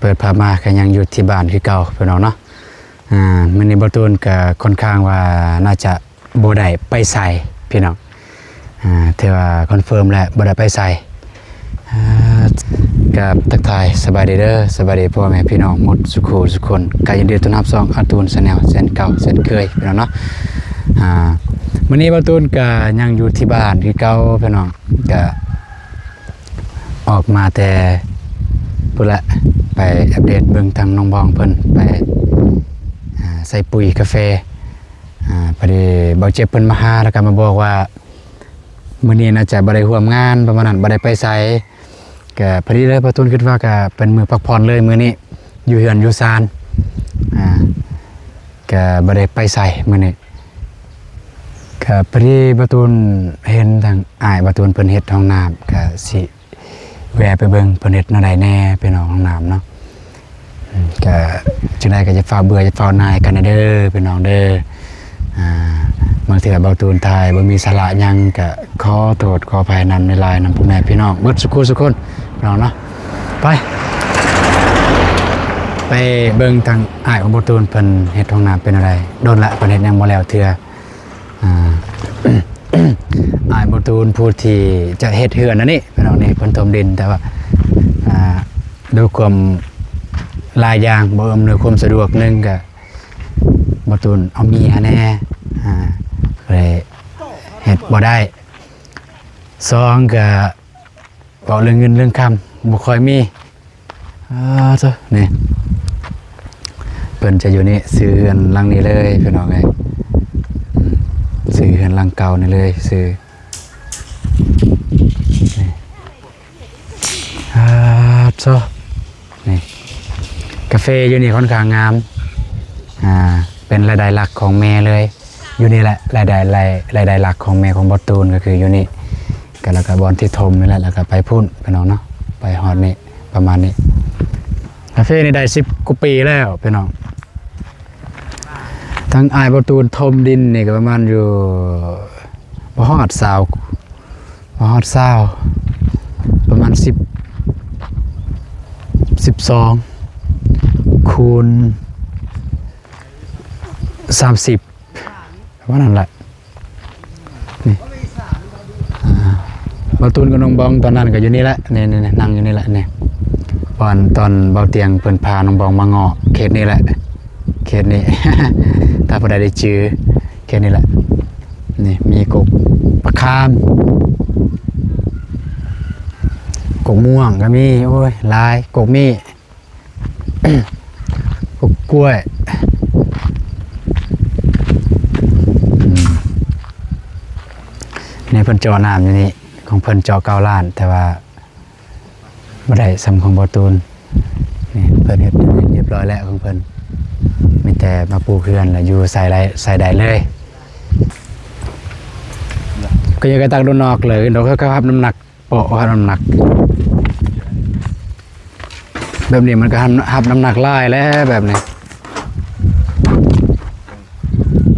ເປີດພາບມາກໍຍັງຢູ່ທີ່ບ້ານຄືເກົ່າພີ່ນ້ອງເນາະ. ອາ ມື້ນີ້ບ່າວຕູນກໍຄ່ອນຂ້າງວ່າໜ້າຈະບໍ່ໄດ້ໄປໃສພີ່ນ້ອງ. ອາ ຖືວ່າຄອນເຟີມແລ້ວ ບໍ່ໄດ້ໄປໃສ. ອາ ກາບທັກທາຍສະບາຍດີເດີ ສະບາຍດີພໍ່ແມ່ພີ່ນ້ອງໝົດສູ່ຄູ່ສູ່ຄົນ. ກໍຍິນດີຕ້ອນຮັບຊ່ອງອາຕູນ Channel ເຊັ່ນເກົ່າເຊັ່ນເຄີຍພີ່ນ້ອງເນາະ. ອາ ມື້ນີ້ບ່າວຕູນກໍຍັງຢູ່ທີ່ບ້ານຄືເກົ່າພີ່ນ້ອງ. ກະອອກມາແຕ່ພຸ້ນແຫຼະ ໄປອັບເດດເບິ່ງທາງນ້ອງບອງເພິ່ນ ໄປ ອາ ໃສ່ປຸ໋ຍກາເຟ. ອາ ພໍດີບ່າວເຈັບເພິ່ນມາຫາ ແລ້ວກໍມາບອກວ່າ ມື້ນີ້ໜ້າຈະບໍ່ໄດ້ຮ່ວມງານ ປະມານນັ້ນ ບໍ່ໄດ້ໄປໃສ. ກະພໍດີເລີຍ ບ່າວຕູນຄິດວ່າກະເປັນມື້ພັກຜ່ອນເລີຍມື້ນີ້ ຢູ່ເຮືອນຢູ່ຊານ. ອາ ກະບໍ່ໄດ້ໄປໃສມື້ນີ້. ກະພໍດີບ່າວຕູນເຫັນທາງອ້າຍບ່າວຕູນເພິ່ນເຮັດຫ້ອງນ້ຳ ກະຊິແວ່ໄປເບິ່ງເພິ່ນເຮັດແນວໃດແດ່ພີ່ນ້ອງ ຫ້ອງນ້ຳເນາະ. ອືມ ກະຈັ່ງໃດກໍຢ່າຟ້າວເບື່ອ ຢ່າຟ້າວໜ່າຍກັນເດີພີ່ນ້ອງເດີ. ອາ ບາງເທື່ອບ່າວຕູນຖ່າຍບໍ່ມີສາລະຫຍັງ ກະຂໍໂທດຂໍອະໄພນຳຫຼາຍໆ ນຳພໍ່ແມ່ພີ່ນ້ອງເບິດສູ່ຄູ່ສູ່ຄົນພີ່ນ້ອງເນາະ. ໄປ ໄປເບິ່ງທາງອ້າຍຂອງບ່າວຕູນເພິ່ນເຮັດຫ້ອງນ້ຳເປັນແນວໃດ. ດົນລະເພິ່ນເຮັດຍັງບໍ່ແລ້ວເທື່ອ. ອາ ອ້າຍບ່າວຕູນຜູ້ທີ່ຈະເຮັດເຮືອນອັນນີ້ພີ່ນ້ອງ ນີ້ເພິ່ນຖົມດິນ ແຕ່ວ່າ ອາ ດ້ວຍຄວາມຫຼາຍຢ່າງບໍ່ອຳນວຍຄວາມສະດວກ. ໜຶ່ງກະບ່າວຕູນເອົາເມຍແດ່ ອາ ເລີຍເຮັດບໍ່ໄດ້. ສອງກະ ເວົ້າເລື່ອງເງິນເລື່ອງຄຳບໍ່ຄ່ອຍມີ. ອາ ໂທ້ ນີ້ ເພິ່ນຈະຢູ່ນີ້ ຊື້ເຮືອນຫຼັງນີ້ເລີຍພີ່ນ້ອງເອີຍ. ອືມ ຊື້ເຮືອນຫຼັງເກົ່ານີ້ເລີຍ ຊື້ ນີ້ ອາ ໂທ້ ນີ້ ກາເຟຢູ່ນີ້ຄ່ອນຂ້າງງາມ. ອາ ເປັນລາຍໄດ້ຫຼັກຂອງແມ່ເລີຍ. ຢູ່ນີ້ແຫຼະ ລາຍໄດ້ ລາຍ ລາຍໄດ້ຫຼັກຂອງແມ່ຂອງບ່າວຕູນກໍຄືຢູ່ນີ້. ກໍແລ້ວກໍບ່ອນທີ່ຖົມນີ້ແຫຼະ ແລ້ວກໍໄປພຸ້ນພີ່ນ້ອງເນາະ ໄປຮອດນີ້ ປະມານນີ້. ກາເຟນີ້ໄດ້ສິບກວ່າປີແລ້ວພີ່ນ້ອງ. ທັງອ້າຍບ່າວຕູນຖົມດິນນີ້ກໍປະມານຢູ່ ບໍ່ຮອດຊາວ ບໍ່ຮອດຊາວ ປະມານສິບ ສິບສອງ ຄູນ ສາມສິບ ປະມານນັ້ນແຫຼະ. ນີ້ ອາ ບ່າວຕູນກັບນ້ອງບອງຕອນນັ້ນກໍຢູ່ນີ້ແຫຼະ ນີ້ໆ ນັ່ງຢູ່ນີ້ແຫຼະ ນີ້ ຕອນ ຕອນບ່າວຕຽງເພິ່ນພານ້ອງບອງມາເງາະເຂດນີ້ແຫຼະ ເຂດນີ້ ຖ້າຜູ້ໃດໄດ້ຈື່ ເຂດນີ້ແຫຼະ. ນີ້ມີກົກປາຄາມ ກົກມ່ວງກໍມີ ໂອ້ຍ ຫຼາຍ ກົກມີ້ ກົກກ້ວຍ. ອືມ ນີ້ເພິ່ນເຈາະນ້ຳຢູ່ນີ້ ຂອງເພິ່ນເຈາະເກົ້າລ້ານ ແຕ່ວ່າບໍ່ໄດ້ສ່ຳຂອງບ່າວຕູນ. ນີ້ເພິ່ນເຮັດຮຽບຮ້ອຍແລ້ວຂອງເພິ່ນ ມີແຕ່ມາປູກເຮືອນແລ້ວຢູ່ໃສ່ໄດ້ ໃສ່ໄດ້ເລີຍ. ກໍຍັງກະຕັກໂດນອອກເລີຍ ດອກເຂົາຮັບນ້ຳໜັກ ເພາະວ່ານ້ຳໜັກ ແບບນີ້ມັນກໍຮັບ ຮັບນ້ຳໜັກຫຼາຍແຫຼະແບບນີ້.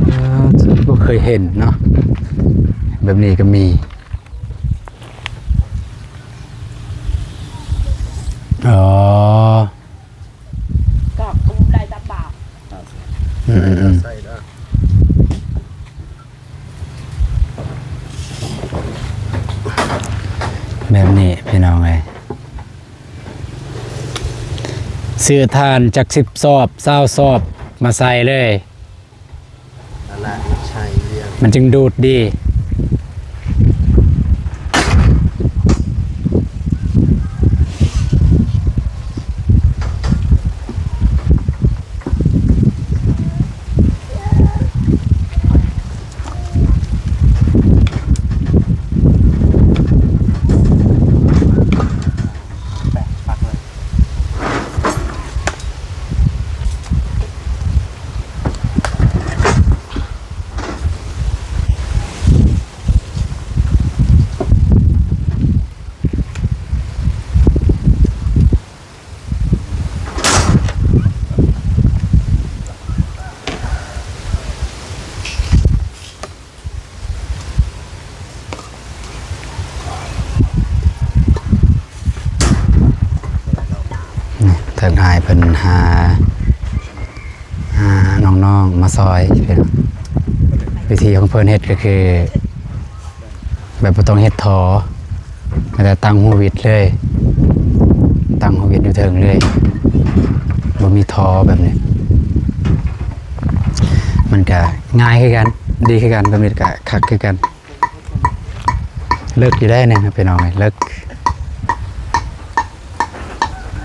ເອີ ບໍ່ເຄີຍເຫັນເນາະ ແບບນີ້ກໍມີ. ອໍ ກໍກຸມໄດ້ຕາບາບ. ອືມໆ ໃສ່ເດີ ແບບນີ້ພີ່ນ້ອງເອີຍ ຊື້ຖ່ານຈັກສິບສອບ ຊາວສອບມາໃສ່ເລີຍ ນັ້ນແຫຼະ ມັນໃຊ້ວຽງ ມັນຈຶ່ງດູດດີ. ອ້າຍເພິ່ນຫາ ຫານ້ອງໆມາຊ່ອຍພີ່ນ້ອງ. ວິທີຂອງເພິ່ນເຮັດກໍຄື ແບບບໍ່ຕ້ອງເຮັດທໍ່ ແລ້ວຕັ້ງຮູວິດເລີຍ ຕັ້ງຮູວິດຢູ່ເທິງເລີຍ ບໍ່ມີທໍ່ແບບນີ້ ມັນກະງ່າຍຄືກັນ ດີຄືກັນ ແບບນີ້ກະຄັກຄືກັນ. ເລິກຢູ່ໄດ໋ນີ້ພີ່ນ້ອງເອີຍ ເລິກ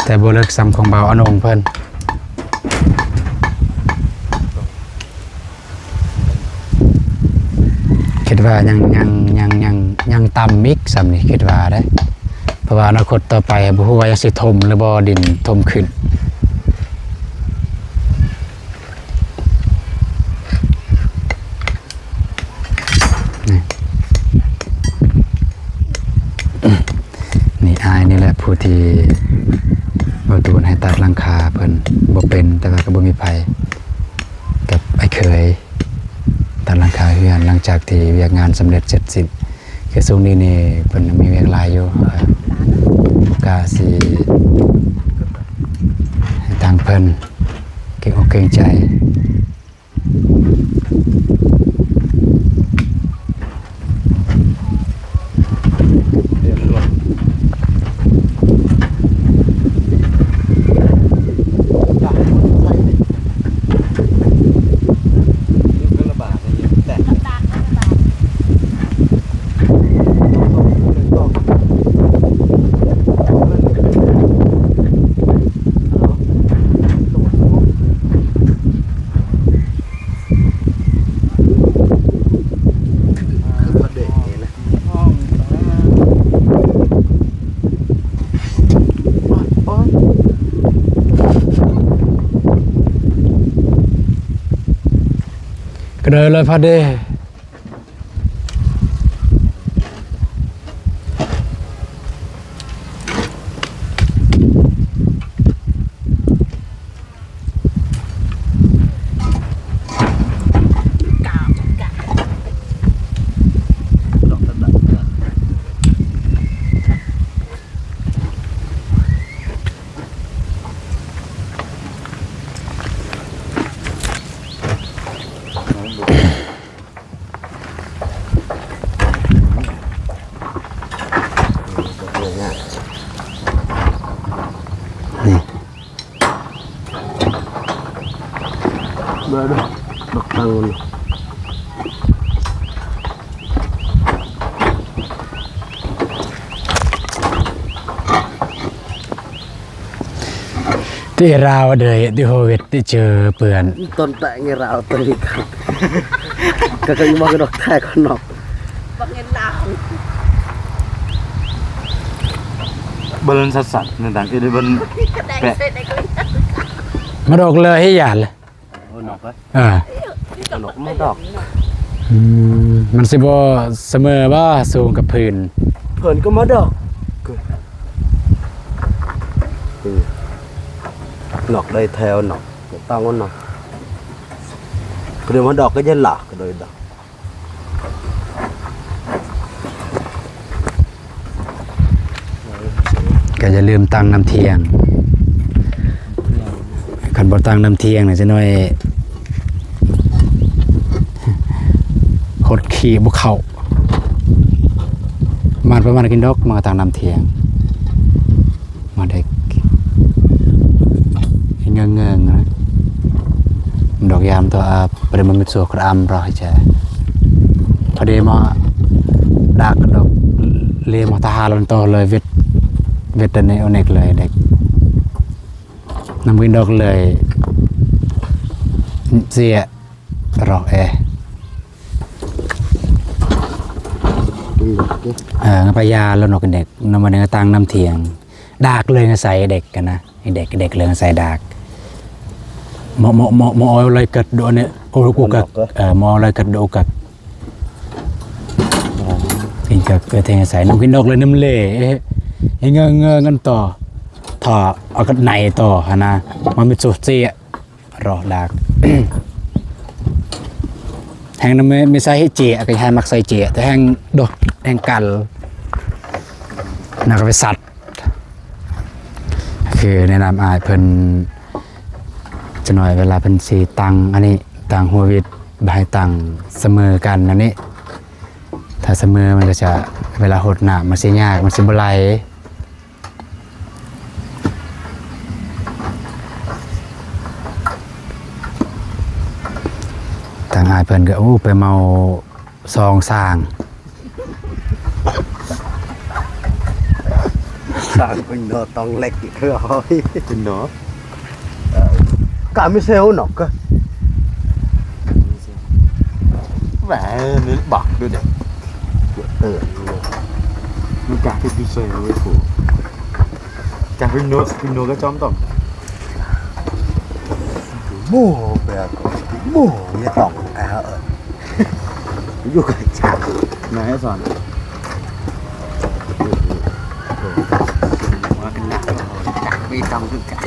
ແຕ່ບໍ່ເລິກສ່ຳຂອງບ່າວອານົງເພິ່ນ. ຄິດວ່າຍັງ ຍັງ ຍັງ ຍັງ ຍັງຕ່ຳອີກສ່ຳນີ້ ຄິດວ່າເດ້ ເພາະວ່າອະນາຄົດຕໍ່ໄປບໍ່ຮູ້ວ່າຍັງຊິຖົມຫຼືບໍ່ ດິນຖົມຂຶ້ນ. ນີ້ ນີ້ອ້າຍນີ້ແຫຼະຜູ້ທີ່ບໍ່ຕູນໃຫ້ຕັດຫຼັງຄາ ເພິ່ນບໍ່ເປັນ ແຕ່ວ່າກໍບໍ່ມີໃຜ ກັບອ້າຍເຂີຍ ຕັດຫຼັງຄາເຮືອນ ຫຼັງຈາກທີ່ວຽກງານສຳເລັດເສັດສິ້ນ. ຄືຊ່ວງນີ້ນີ້ເພິ່ນມີວຽກຫຼາຍຢູ່ ກະຊິໃຫ້ທາງເພິ່ນເກງອົກເກງໃຈ. ກະເດີນເລີຍພະເດ. ນີ້ ເບິ່ງດູ ບັກຕັງມັນ. ທີ່ລາວເດີ ທີ່ໂຮເວັດ ທີ່ເຈີເພື່ອນ ຕົ້ນແຕງໃນລາວ ຕົ້ນນີ້ຄັກ ກໍ ກໍຢູ່ໝ່ອງດອກແທ້ຂອງນອກ ບັກເງິນລາວ ເບິ່ງຊັດໆ ໃນຕ່າງທີ່ໄດ້ເບິ່ງ ແປະ ມາດອກເລີຍໃຫ້ຢານເລີຍ. ເອີ ດອກມາດອກ ອືມ ມັນຊິບໍ່ສະເໝີບໍ່ ສູງກັບພື້ນ ເພິ່ນກໍມາດອກ ດອກໄດ້ແຖວເນາະ ຕ້ອງເນາະ ເພິ່ນມາດອກກໍຢ່າລາກ ກໍໂດຍດອກ. ກໍຢ່າລືມຕັ້ງນ້ຳທ່ຽງ ຄັນບໍ່ຕັ້ງນ້ຳທ່ຽງນີ້ ຈັກໜ້ອຍຫົດຂີ້ບໍ່ເຂົ້າ ມາປະມານກິນດອກ ມາຕັ້ງນ້ຳທ່ຽງ. ມາເດັກ ເງີງໆ ນະ ດອກຢາມຕົວອາບ ປະເດມາມິດໂຊກຣາມ ຣອ ໃຫ້ແຈ ພະເດມາດາກດອກ ເລມາທະຫານລັນໂຕເລີຍ ເວັດ ເວັດອັນນີ້ ໂອເນັກເລີຍເດັກ ນຳກິນດອກເລີຍ ເສຍ ຣອ ເອ ເອີ ປະຍາລະນົກເດັກ ນຳມາເໜືອຕັ້ງນ້ຳທ່ຽງ ດາກເລີຍໃສ່ເດັກກັນນະ ເດັກ ເດັກເລີຍໃສ່ດາກ ໝໍ ໝໍ ໝໍ ໝໍເອົາໄລກັດໂດເນ ໂອກຸກັກ ເອີ ໝໍເອົາໄລກັດໂດໂອກັກ ເອັງກັກເກີດແທງໃສ່ ນ້ຳກິນດອກເລີຍ ນ້ຳເລ ເອີ ເງີງໆ ກັນຕໍ່ ຖ້າເອົາກັດໄນຕໍ່ຫັ້ນນະ ມາມິດໂຊເຊຍ ລໍດາກ ແຮງນຳ ມີ ມີໃສ່ເຈຍ ກໍໃຫ້ມັກໃສ່ເຈຍ ແຕ່ແຮງດົກ ແຮງກັນ ນະ ກໍໄປສັດ ຄື ຄືແນະນຳອ້າຍເພິ່ນ ຈັກໜ້ອຍເວລາເພິ່ນຊິຕັ້ງອັນນີ້ ຕັ້ງຫົວວິດ ໃຫ້ຕັ້ງສະເໝີກັນອັນນີ້ ຖ້າສະເໝີມັນກໍຈະ ເວລາຫົດນ້ຳມັນຊິຍາກ ມັນຊິບໍ່ໄຫຼ. ທາງອ້າຍເພິ່ນກໍ ໂອ້ ໄປເມົາຊອງຊ້າງ ຊ້າງເພິ່ນເນາະ ຕ້ອງເລັກຄືເຮົາເນາະ ກາມີເຊວເນາະ ກະ ແຫມ ນີ້ບັກດູເດ້ ເຕີ ມັນກາຄືເຊວເວີຍ ກາຄືໂນ ຄືໂນກະຈອມຕ້ອງ ໂມແບບ ໂມ ເຍຕ້ອງ ອາ ເອີ ຢູ່ກັບຈາກ ນາຍສອນ ວ່າກັນນະ ຈັກໄປຕ້ອງຄືກັນ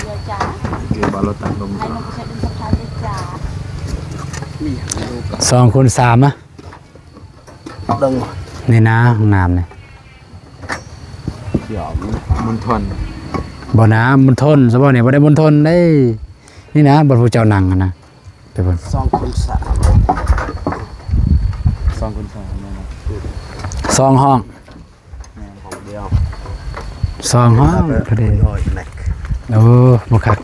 ຄືບໍ່ລົດຕັ້ງລົງ ສອງຄູນສາມນະ ເບິ່ງ ນີ້ນະ ຫ້ອງນ້ຳນີ້ ດຽວມັນທົນ ບໍ່ນະ ມັນທົນ ສະເພາະນີ້ບໍ່ໄດ້ມັນທົນເດ້ ນີ້ນະ ບ່ອນຜູ້ເຈົ້ານັ່ງຫັ້ນນະ ໄປເບິ່ງ ສອງຄູນສາມ ສອງຄູນສາມແມ່ນບໍ່? ສອງຫ້ອງ ແມ່ນຫ້ອງດຽວ ສອງຫ້ອງ ໂອ້ຍ ແມັກ ໂອ້ ບໍ່ຄັກ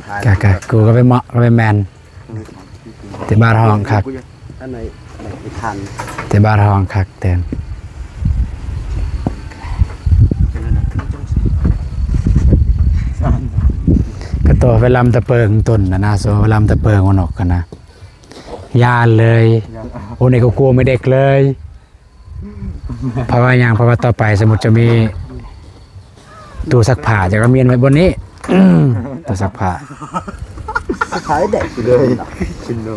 ອາ ກະ ກະ ກູກະໄປເໝາະ ກະໄປແມ່ນ ແຕ່ບາດຫ້ອງຄັກ ອັນໃດ ແມັກອີກຄັນ ແຕ່ບາດຫ້ອງຄັກແຕ່ ກະໂຕໄປລຳຕະເປີງຕົ້ນນະນະ ໂຊໄປລຳຕະເປີງຫົວນົກຫັ້ນນະ ຢ້ານເລີຍ ຢ້ານ ໂອ້ ນີ້ກໍກົວແມ່ເດັກເລີຍ ເພາະວ່າຫຍັງ? ເພາະວ່າຕໍ່ໄປສົມມຸດຈະມີຕູ້ຊັກຜ້າ ຈະກະມ້ຽນໄວ້ບ່ອນນີ້ ຕູ້ຊັກຜ້າ ຂາຍແດກເລີຍ ກິນໂລ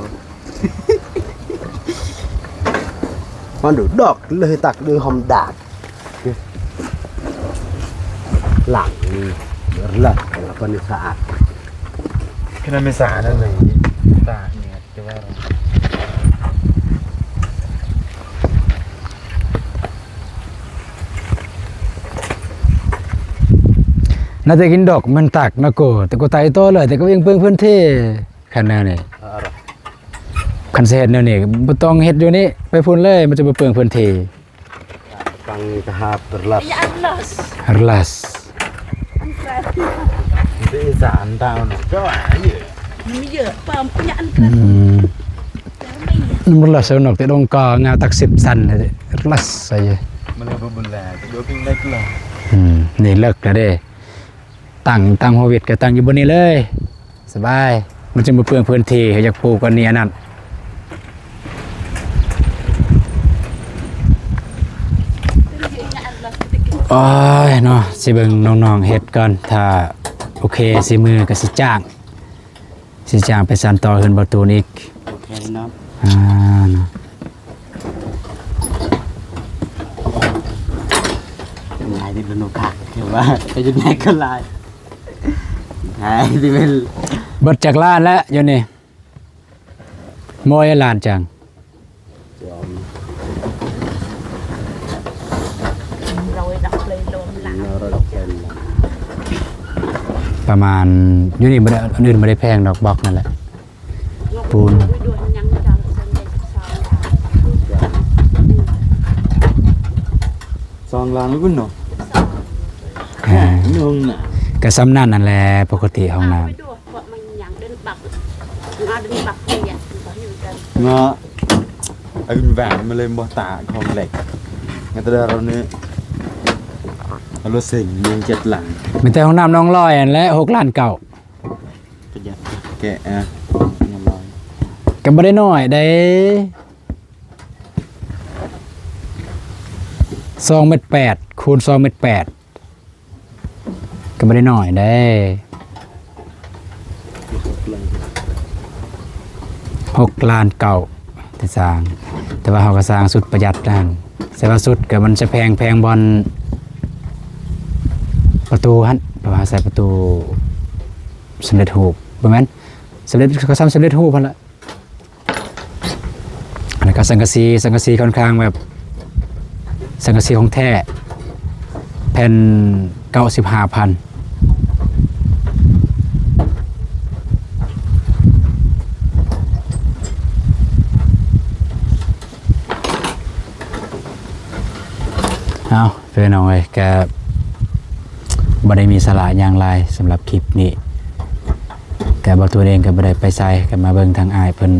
ມັນດຸດອກເລີຍ ຕັກເລີຍຫອມດາກ ຫຼັງນີ້ ເລີດ ແລ້ວກໍນີ້ສະອາດ ຂະໜາດແມ່ນສະອາດນັ້ນເລີຍ ຕາກແດດ ນາແຕ່ກິນດອກມັນຕັກນະໂກ ແຕ່ກໍໄຕຕໍ່ເລີຍ ແຕ່ກໍຍັງເປືອງພື້ນທີ່ ຄັນແນວນີ້ ຄັນຊິເຮັດແນວນີ້ບໍ່ຕ້ອງເຮັດຢູ່ນີ້ ໄປພຸ້ນເລີຍ ມັນຈະບໍ່ເປືອງພື້ນທີ່. ຟັງນີ້ກະຫາບ ເລິດ ເລິດ ເປັນອີສານເຈົ້າເນາະ ອືມ ມັນເລິດ ສະໜຸກແຕ່ດົງກໍງາວຕັກສິບຊັ້ນ ເລິດ ໃສ່ ອືມ ນີ້ເລິກແລ້ວເດ້ ຕັ້ງ ຕັ້ງຫົວວິດກໍຕັ້ງຢູ່ບ່ອນນີ້ເລີຍ ສະບາຍ ມັນຈະບໍ່ເປືອງພື້ນທີ່ ຢາກປູກອັນນີ້ອັນນັ້ນ ໂອ້ຍເນາະ ຊິເບິ່ງນ້ອງໆເຮັດກ່ອນ ຖ້າໂອເຄສີມືກໍຊິຈ້າງ ຊິຈ້າງໄປສານຕໍ່ເຮືອນບໍ່ຕູນອີກ ໂອເຄເນາະ ອ່າ ເນາະ ຫຼາຍເດ້ ເປັນໂອກາດ ຄືວ່າໄປຢູ່ໃນກໍຫຼາຍ ຫຼາຍທີ່ເປັນ ເບິດຈັກລ້ານແລ້ວຢູ່ນີ້ ໂມຍລ້ານຈັງ ປະມານ ຢູ່ນີ້ບໍ່ໄດ້ ອັນອື່ນບໍ່ໄດ້ແພງດອກ ບລັອກນັ້ນແຫຼະ ປູນ ສອງຫຼັງພຸ້ນເນາະ ອ່າ ໜຶ່ງນະ ກະສ່ຳນັ້ນຫັ້ນແຫຼະ ປົກກະຕິຫ້ອງນ້ຳ ເນາະ ອາ ແຫວນມັນເລີຍບໍ່ຕາຂອງເລັກ ແຕ່ດາວນີ້ ເອົາລົດເສັງມີເຈັດຫຼັງ ມີແຕ່ຫ້ອງນ້ຳນ້ອງລອຍຫັ້ນແຫຼະ ຫົກລ້ານເກົ້າ ປະຢັດແກະ ນ້ອງລອຍ ກໍບໍ່ໄດ້ນ້ອຍເດ້ ສອງແມັດແປດ ຄູນສອງແມັດແປດ ກໍບໍ່ໄດ້ນ້ອຍເດ້ ຫົກລ້ານເກົ້າ ທີ່ສ້າງ ແຕ່ວ່າເຮົາກໍສ້າງຊຸດປະຢັດນັ້ນ ແຕ່ວ່າຊຸດກໍມັນຈະແພງ ແພງບ່ອນປະຕູຫັ້ນ ເພາະວ່າໃສ່ປະຕູສຳເລັດຮູບ ບໍ່ແມ່ນ ສຳເລັດ ກໍສ່ຳສຳເລັດຮູບຫັ້ນລະ. ແລ້ວກໍສັງກະສີ ສັງກະສີຂ້ອນຂ້າງແບບ ສັງກະສີຂອງແທ້ ແຜ່ນເກົ້າສິບຫ້າພັນ ເອົາ ພີ່ນ້ອງເອີຍ ກະບໍ່ໄດ້ມີສາລະຫຍັງຫຼາຍສຳລັບຄລິບນີ້ ກະບໍ່ໂຕເອງກະບໍ່ໄດ້ໄປໃສ ກະມາເບິ່ງທາງອ້າຍເພິ່ນ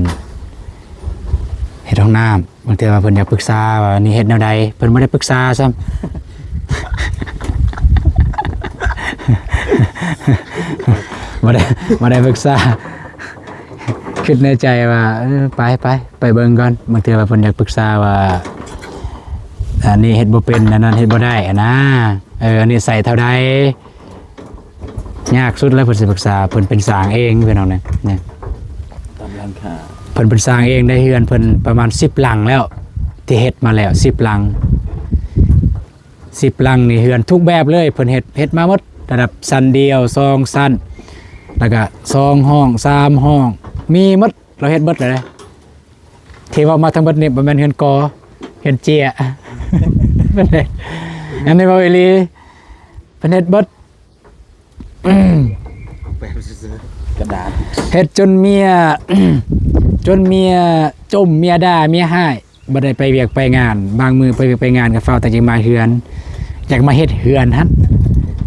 ເຮັດຫ້ອງນ້ຳ. ບາງເທື່ອວ່າເພິ່ນຢາກປຶກສາວ່ານີ້ເຮັດແນວໃດ ເພິ່ນບໍ່ໄດ້ປຶກສາຊ້ຳ ບໍ່ໄດ້ ບໍ່ໄດ້ປຶກສາ ຄິດໃນໃຈວ່າ ເອີ ໄປ ໄປ ໄປເບິ່ງກ່ອນ. ບາງເທື່ອວ່າເພິ່ນຢາກປຶກສາວ່າ ອັນນີ້ເຮັດບໍ່ເປັນ ອັນນັ້ນເຮັດບໍ່ໄດ້ ອັນນາ ເອີ ອັນນີ້ໃສ່ເທົ່າໃດ ຍາກສຸດແລ້ວເພິ່ນຊິປຶກສາ. ເພິ່ນເປັນຊ່າງເອງ ພີ່ນ້ອງເອີຍ ນີ້ ຕາມຮ້ານຄ້າ ເພິ່ນເປັນຊ່າງເອງໄດ້ ເຮືອນເພິ່ນປະມານສິບຫຼັງແລ້ວ ທີ່ເຮັດມາແລ້ວສິບຫຼັງ ສິບຫຼັງນີ້ ເຮືອນທຸກແບບເລີຍ ເພິ່ນເຮັດ ເຮັດມາໝົດ ລະດັບຊັ້ນດຽວ ສອງຊັ້ນ ແລ້ວກະສອງຫ້ອງ ສາມຫ້ອງ ມີໝົດ ລາວເຮັດເບິດເລີຍ. ທີ່ເວົ້າມາທັງເບິດນີ້ບໍ່ແມ່ນເຮືອນກໍ ເຮືອນເຈ້ຍ ອັນນີ້ເວົ້າອີ່ຫຼີ ເພິ່ນເຮັດເບິດ ແປບຊື່ໆ ກະດາດ ເຮັດຈົນເມຍ ຈົນເມຍຈົ່ມ ເມຍດ່າ ເມຍຮ້າຍ ບໍ່ໄດ້ໄປວຽກໄປງານ. ບາງມື້ໄປວຽກໄປງານກໍຟ້າວແຕ່ຈະມາເຮືອນ ຢາກມາເຮັດເຮືອນຫັ້ນ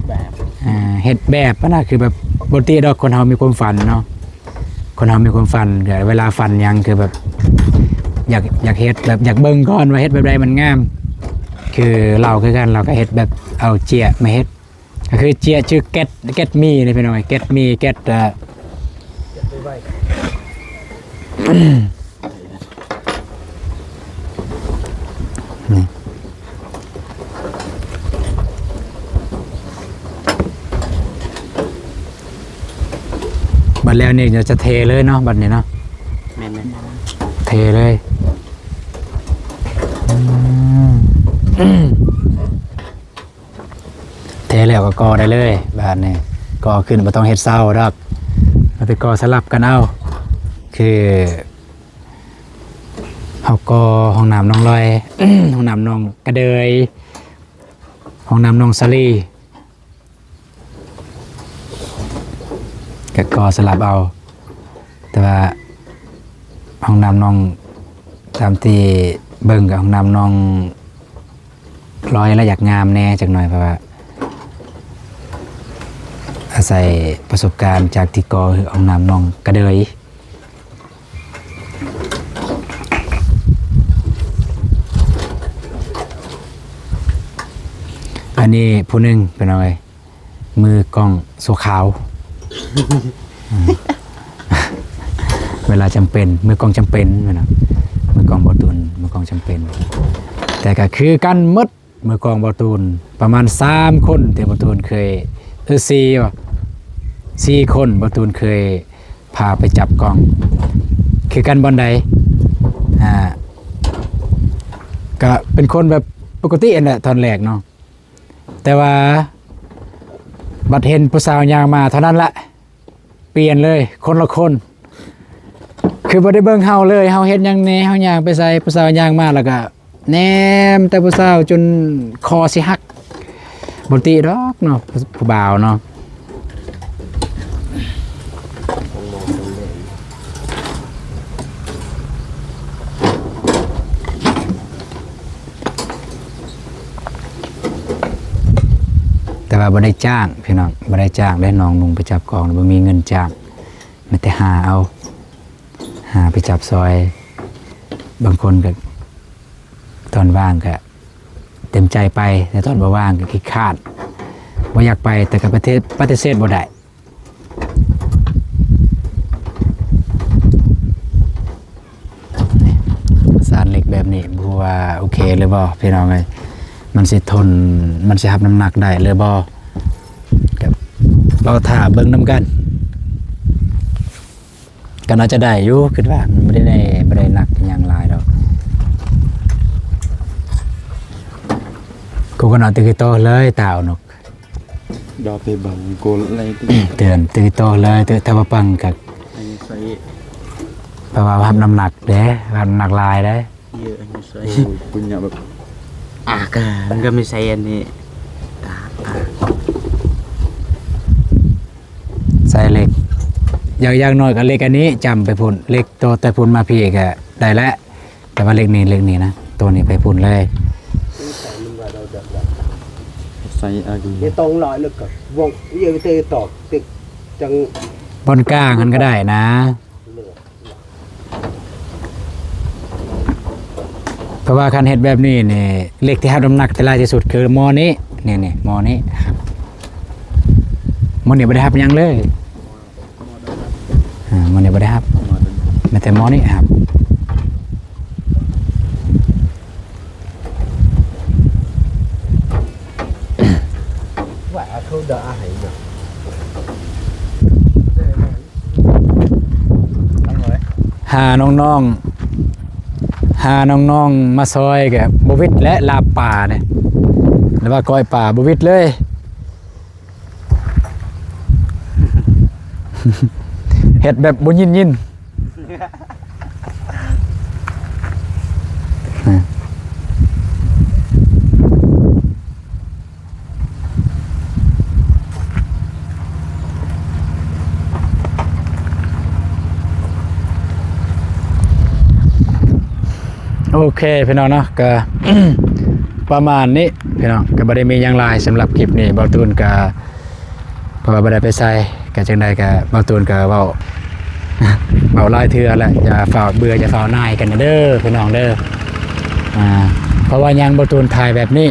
ແບບ ອ່າ ເຮັດແບບຫັ້ນນະ ຄືແບບ ປົກກະຕິດອກ ຄົນເຮົາມີຄວາມຝັນເນາະ ຄົນເຮົາມີຄວາມຝັນ ກໍເວລາຝັນຫຍັງຄືແບບ ຢາກ ຢາກເຮັດແບບ ຢາກເບິ່ງກ່ອນວ່າເຮັດແບບໃດມັນງາມ. ຄືລາວຄືກັນ ລາວກໍເຮັດແບບເອົາເຈ້ຍມາເຮັດ ກໍຄືເຈ້ຍຊື່ແກັດ ແກັດໝີ່ນີ້ພີ່ນ້ອງ ແກັດໝີ່ ແກັດ ເອີ ນີ້ ບັດແລ້ວນີ້ຈະເທເລີຍເນາະ ບັດນີ້ເນາະ ແມ່ນໆ ເທເລີຍ ອືມ ເທແລ້ວກໍກໍ່ໄດ້ເລີຍ ບາດນີ້ກໍ່ຂຶ້ນ ບໍ່ຕ້ອງເຮັດເສົາດອກ ເອົາແຕ່ກໍ່ສະຫຼັບກັນເອົາ. ຄືເຮົາກໍ່ຫ້ອງນ້ຳໜອງລອຍ ຫ້ອງນ້ຳໜອງກະເດີຍ ຫ້ອງນ້ຳໜອງສາລີ ກະກໍ່ສະຫຼັບເອົາ ແຕ່ວ່າຫ້ອງນ້ຳໜອງ ຕາມທີ່ເບິ່ງກະຫ້ອງນ້ຳໜອງລອຍລະຢາກງາມແດ່ຈັກໜ້ອຍ ເພາະວ່າອາໄສປະສົບການຈາກທີ່ກໍ່ຫ້ອງນ້ຳໜອງກະເດີຍ. ອັນນີ້ຜູ້ໜຶ່ງ ພີ່ນ້ອງເອີຍ ມືກ້ອງຊົ່ວຄາວ ເວລາຈຳເປັນ ມືກ້ອງຈຳເປັນແມ່ນບໍ່ ມືກ້ອງບໍ່ຕຸນ ມືກ້ອງຈຳເປັນ ແຕ່ກໍຄືກັນໝົດ ມືກ້ອງບໍ່ຕຸນ ປະມານສາມຄົນທີ່ບໍ່ຕຸນເຄີຍ ເອີ ສີ່ ບໍ່ ສີ່ຄົນ ບໍ່ຕຸນເຄີຍພາໄປຈັບກ້ອງ ຄືກັນບ່ອນໃດ ອ່າ ກະເປັນຄົນແບບປົກກະຕິຫັ້ນແຫຼະ ຕອນແລກເນາະ ແຕ່ວ່າບັດເຫັນຜູ້ສາວຍ່າງມາເທົ່ານັ້ນລະ ປ່ຽນເລີຍ ຄົນລະຄົນ ຄືບໍ່ໄດ້ເບິ່ງເຮົາເລີຍ ເຮົາເຮັດຫຍັງແດ່ ເຮົາຍ່າງໄປໃສ ຜູ້ສາວຍ່າງມາ ແລ້ວກະແນມແຕ່ຜູ້ສາວຈົນຄໍຊິຫັກ. ບໍ່ຕິດອກເນາະ ຜູ້ບ່າວເນາະ. ແຕ່ວ່າບໍ່ໄດ້ຈ້າງພີ່ນ້ອງ ບໍ່ໄດ້ຈ້າງເດ້ ນ້ອງນຸ່ງໄປຈັບກ້ອງ ບໍ່ມີເງິນຈ້າງ ມີແຕ່ຫາເອົາ ຫາໄປຈັບຊ່ອຍ. ບາງຄົນກໍຕອນວ່າງກໍເຕັມໃຈໄປ ແຕ່ຕອນບໍ່ວ່າງກໍຂີ້ຄ້ານ ບໍ່ຢາກໄປ ແຕ່ກໍປະເທດ ປະຕິເສດບໍ່ໄດ້. ນີ້ ສານເຫຼັກແບບນີ້ ບໍ່ຮູ້ວ່າໂອເຄຫຼືບໍ່ພີ່ນ້ອງເອີຍ ມັນຊິທົນ ມັນຊິຮັບນ້ຳໜັກໄດ້ຫຼືບໍ່ ກໍລໍຖ້າເບິ່ງນຳກັນ. ກໍໜ້າຈະໄດ້ຢູ່ ຄິດວ່າມັນບໍ່ໄດ້ ບໍ່ໄດ້ໜັກອີ່ຫຍັງຫຼາຍດອກ. ກູກໍນອນຕື່ນຄືໂຕເລີຍ ຕາວນົກ. ດອກໄປບັງໂກນໄລ ເຕືອນຕື່ນຄືໂຕເລີຍ ເຕືອນ ຖ້າວ່າປັງກໍ ອັນນີ້ໃສ່ ເພາະວ່າຮັບນ້ຳໜັກເດ້ ຮັບນ້ຳໜັກຫຼາຍເດ້. ເຍອະ ອັນນີ້ໃສ່ ໂອ້ຍ ປຸນຍະແບບ ອາກາ ມັນກໍມີໃສ່ອັນນີ້ ອາ ອາ ໃສ່ເຫຼັກ ຢ່າງ ຢ່າງໜ້ອຍກໍເຫຼັກອັນນີ້ຈ້ຳໄປພຸ້ນ ເຫຼັກໂຕແຕ່ພຸ້ນມາພີ້ກໍໄດ້ແລ້ວ ແຕ່ວ່າເຫຼັກນີ້ ເຫຼັກນີ້ນະ ໂຕນີ້ໄປພຸ້ນເລີຍ. ໃສ່ມັນວ່າເຮົາຈະໄດ້ ໃສ່ອາກນີ້ ເດຕ້ອງຫຼາຍແລ້ວກໍວົງເອີຍເຕຕອກຕິກຈັງ ບ່ອນກາງຫັ້ນກໍໄດ້ນະ. ເພາະວ່າຄັນເຮັດແບບນີ້ນີ້ ເຫຼັກທີ່ຮັບນ້ຳໜັກໄດ້ຫຼາຍທີ່ສຸດຄືໝໍ້ນີ້ ນີ້ໆ ໝໍ້ນີ້ຮັບ. ໝໍ້ນີ້ບໍ່ໄດ້ຮັບຫຍັງເລີຍ. ອ່າ ມື້ນີ້ບໍ່ໄດ້ຮັບ ແມ່ນແຕ່ໝໍ້ນີ້ຮັບ. ວ່າເຂົາດາໃຫ້ເນາະ ຫານ້ອງໆ ຫານ້ອງໆ ມາຊ່ອຍກໍບໍ່ວິດແຫຼະ ລາບປານີ້ ຫຼືວ່າກ້ອຍປາ ບໍ່ວິດເລີຍ. ເຮັດແບບບໍ່ຍິນຍິນ. ໂອເຄພີ່ນ້ອງເນາະ ກະປະມານນີ້ພີ່ນ້ອງ ກະບໍ່ໄດ້ມີຫຍັງຫຼາຍສຳລັບຄລິບນີ້ ບ່າວຕູນກະ ເພາະວ່າບໍ່ໄດ້ໄປໃສ ກະຈັ່ງໃດກະບ່າວຕູນກະເວົ້າ ເວົ້າຫຼາຍເທື່ອແລ້ວ ຢ່າຟ້າວເບື່ອ ຢ່າຟ້າວໜ່າຍກັນເດີພີ່ນ້ອງເດີ. ອ່າ ເພາະວ່າຫຍັງບ່າວຕູນຖ່າຍແບບນີ້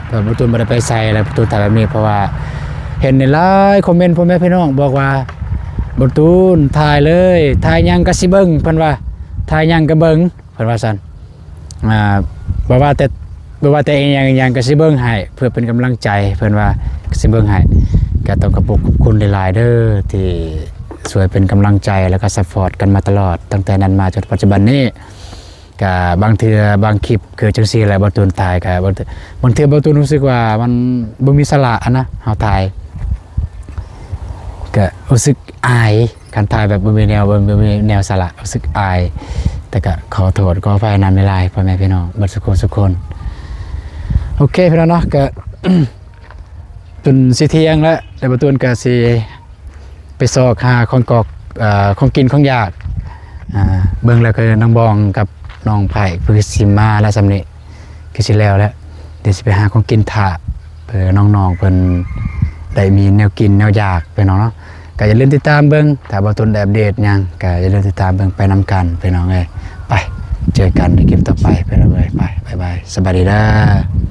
ເພາະບ່າວຕູນບໍ່ໄດ້ໄປໃສ ແລ້ວບ່າວຕູນຖ່າຍແບບນີ້ ເພາະວ່າເຫັນໃນຫຼາຍຄອມເມັນ ພໍ່ແມ່ພີ່ນ້ອງບອກວ່າ ບ່າວຕູນຖ່າຍເລີຍ ຖ່າຍຫຍັງກະຊິເບິ່ງ ເພິ່ນວ່າ ຖ່າຍຫຍັງກະເບິ່ງ ເພິ່ນວ່າຊັ້ນ. ອ່າ ບໍ່ວ່າແຕ່ ບໍ່ວ່າແຕ່ອີ່ຫຍັງ ອີ່ຫຍັງກໍຊິເບິ່ງໃຫ້ ເພື່ອເປັນກຳລັງໃຈ ເພິ່ນວ່າກໍຊິເບິ່ງໃຫ້. ກໍຕ້ອງຂອບຄຸນ ຂອບຄຸນຫຼາຍໆເດີ ທີ່ຊ່ວຍເປັນກຳລັງໃຈ ແລ້ວກໍຊັບພອດກັນມາຕະຫຼອດ ຕັ້ງແຕ່ນັ້ນມາຈົນປັດຈຸບັນນີ້. ກໍບາງເທື່ອບາງຄລິບຄືຈັ່ງຊີ້ແຫຼະ ບ່າວຕູນຖ່າຍ ກໍບາງເທື່ອ ບາງເທື່ອບ່າວຕູນຮູ້ສຶກວ່າມັນບໍ່ມີສາລະຫັ້ນນະ ເຮົາຖ່າຍ ກະຮູ້ສຶກອາຍ ຄັນຖ່າຍແບບບໍ່ມີແນວ ບໍ່ ບໍ່ມີແນວສາລະ ຮູ້ສຶກອາຍ ແຕ່ກະຂໍໂທດຂໍອະໄພນຳຫຼາຍໆ ພໍ່ແມ່ພີ່ນ້ອງເບິດສຸຂູສຸຄົນ. ໂອເຄພີ່ນ້ອງເນາະ ກະຈົນຊິທ່ຽງແລ້ວ ແລ້ວບ່າວຕູນກະຊິໄປຊອກຫາຂອງກອກ ເອີ ຂອງກິນຂອງຢາກ ອ່າ ເບິ່ງແລ້ວຄືນ້ອງບອງກັບນ້ອງໄພຄືຊິມາແລ້ວຊ່ຳນີ້ ຄືຊິແລ້ວແລ້ວ ດຽວຊິໄປຫາຂອງກິນຖ້າ ເພື່ອນ້ອງໆເພິ່ນໄດ້ມີແນວກິນແນວຢາກພີ່ນ້ອງເນາະ. ກໍຢ່າລືມຕິດຕາມເບິ່ງ ຖ້າບ່າວຕູນໄດ້ອັບເດດຫຍັງ ກໍຢ່າລືມຕິດຕາມເບິ່ງໄປນຳກັນພີ່ນ້ອງເອີຍ. ໄປ ເຈີກັນໃນຄລິບຕໍ່ໄປພີ່ນ້ອງເອີຍ. ໄປ ບາຍບາຍ ສະບາຍດີເດີ.